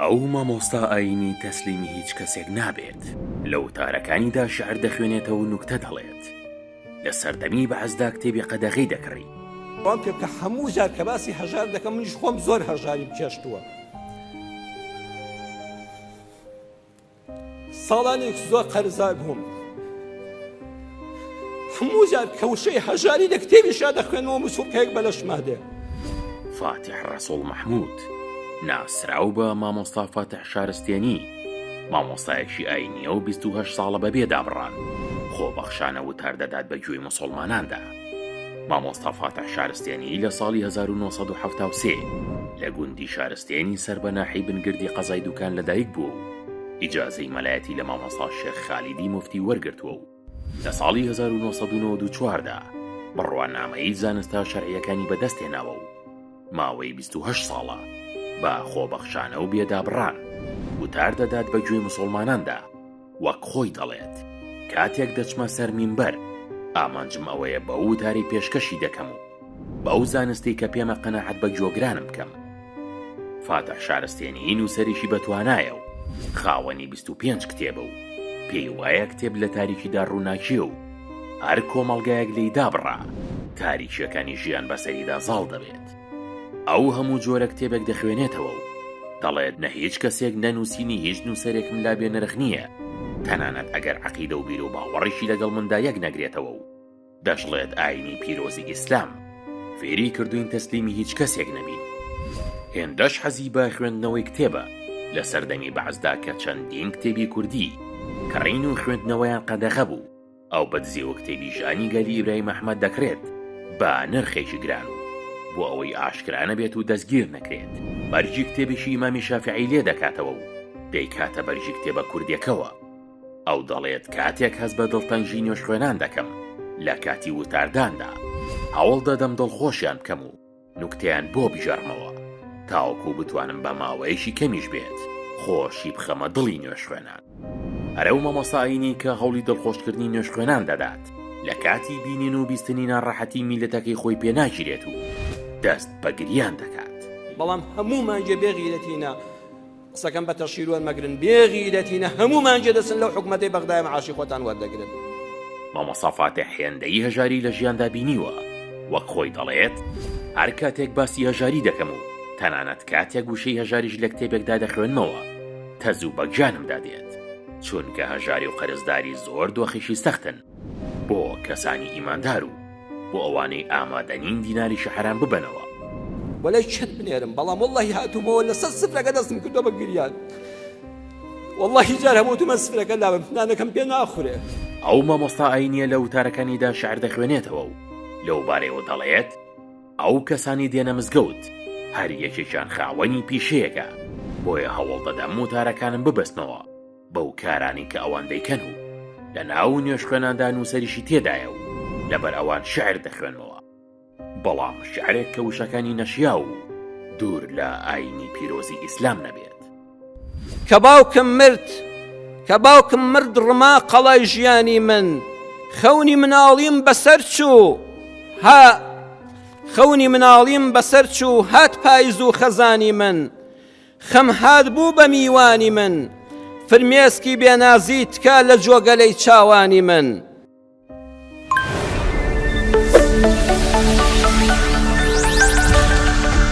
ئەو مامۆستا ئایینی تەسلیمی هیچ کەسێک نابێت، لە وتارەکانیدا شیعر دەخوێنێتەوە و نوکتە دەڵێت. لە سەردەمی بەعسدا کتێبی قەدەغەی دەکڕی. بەڵام پێ بکە هەموو جار کە باسی هەژار دەکەم منیش خۆم زۆر هەژاریم چێشتووە. ساڵانێک زۆر قەرزار بووم هەموو جار کە وشەی هەژاری لە کتێبیشا دەخوێنمەوە مسوڵکەیەک بە لەشما دێ. فاتیح ڕەسوڵ مەحمود، ناسراو بە مامۆستا فاتیح شارستێنی، مامۆستایەکی ئاینییە و 28 ساڵە بەبێ دابڕان خۆبەخشانە وتار دەدات بە گوێی موسوڵماناندا. مامۆستا فاتیح شارستێنی لە ساڵی 1973 لە گوندی شارستێنی سەر بە ناحیەی بنگردی قەزای دوکان لەدایک بووە و ئیجازەی مەلایەتی لە مامۆستا شێخ خالیدی موفتی وەرگرتووە و لە ساڵی 1994 دا بڕوانامەی زانستە شەرعییەکانی بەدەستهێناوە و ماوەی 28 ساڵە بە خۆبەخشانە و بێ دابڕان وتار دەدات بە گوێی موسوڵماناندا. وەک خۆی دەڵێت، کاتێک دەچمە سەر مینبەر، ئامانجم ئەوەیە بەو وتارەی پێشکەشی دەکەم و بەو زانستەی کە پێمە قەناعەت بە گوێگرانم بکەم. فاتح شارستێنی نووسەرێکی بەتوانایە و خاوەنی 25 کتێبە و پێی وایە کتێب لە تاریکیدا ڕووناکییە و هەر کۆمەڵگایەک لێی دابڕا، تاریکییەکانی ژیان بەسەریدا زاڵ دەبێت. ئەو هەموو جۆرە کتێبێک دەخوێنێتەوە و دەڵێت نە هیچ کەسێک نە نووسینی هیچ نووسەرێکم لا بێ نرخ نییە تەنانەت ئەگەر عەقیدە و بیروباوەڕیشی لەگەڵ مندا یەک نەگرێتەوە و دەشڵێت ئاینی پیرۆزی ئیسلام فێری کردوین تەسلیمی هیچ کەسێک نەبین. هێندەش حەزی بە خوێندنەوەی کتێبە لە سەردەمی بەعسدا کە چەندین کتێبی کوردی کڕین و خوێندنەوەیان قەدەغە بوو، ئەو بە دزیەوە کتێبی ژانی گەلی ئیبراهیم ئەحمەد دەکڕێت بە نرخێکی گران و بۆ ئەوەی ئاشکرا نەبێت و دەستگیر نەکرێت بەرگی کتێبێکی ئیمامی شافعی لێ دەکاتەوە و دەیکاتە بەرگی کتێبە کوردیەکەوە. ئەو دەڵێت کاتێک هەست بە دڵتەنگی نوێژخوێنان دەکەم لە کاتی وتارداندا هەوڵ دەدەم دڵخۆشیان بکەم و نوکتەیان بۆ بگێڕمەوە تاوەکو بتوانم بە ماوەیەکی کەمیش بێت خۆشی بخەمە دڵی نوێژخوێنان. هەر ئەو مامۆستا ئاینی کە هەوڵی دڵخۆشکردنی نوێژخوێنان دەدات لە کاتی بینین و بیستنی ناڕەحەتی میللەتەکەی خۆی پێ ناگیرێت و دەست بە گریان دەکات. بەڵام هەموو مانگێ بێ غیرەتینە قسەکەم بە تەشهیر وەرمەگرن بێ غیرەتینە هەموو مانگێ دەچن لەو حکومەتەی بەغدایە معاشی خۆتان وەردەگرن. مامۆستا فاتیح هێندەی هەژاری لە ژیاندا بینیوە، وەک خۆی دەڵێت، هەر کاتێک باسی هەژاری دەکەم و تەنانەت کاتێک وشەی هەژاریش لە کتێبێکدا دەخوێنمەوە، تەزوو بە گیانمدا دێت، چونکە هەژاری و قەرزداری زۆر دۆخێکی سەختن بۆ کەسانی ئیماندار و بۆ ئەوانەی ئامادە نین دیناریشی حەرام ببەنەوە. وەلای چەت بنێرم بەڵام وەڵڵاهی هاتوومەوە لەسەر سفرەکە دەستم کردووە بە گریان وەڵڵاهی جار هەبوو وتومە سفرەکە لابەم نانەکەم پێ ناخورێ. ئەو مامۆستا ئاینییە لە وتارەکانیدا شیعر دەخوێنێتەوە و لەو بارەیەوە دەڵێت، ئەو کەسانەی دێنە مزگەوت هەر یەکێکیان خاوەنی پیشەیەکە، بۆیە هەوڵ دەدەم وتارەکانم ببەستمەوە بەو کارانەی کە ئەوان دەیکەن و لە ناو نوێژخوێناندا نووسەریشی تێدایە و لەبەر ئەوان شیعر دەخوێنمەوە، بەڵام شیعرێک کە وشەکانی نەشیاو و دوور لە ئایینی پیرۆزی ئیسلام نەبێت. کە باوکم مرد کە باوکم مرد ڕما قەڵای ژیانی من خەونی مناڵیم بەسەر چوو ها خەونی مناڵیم بەسەر چوو هات پایز و خەزانی من خەم هات بوو بە میوانی من فرمێسکی بێنازی تکا لە جۆگەلەی چاوانی من.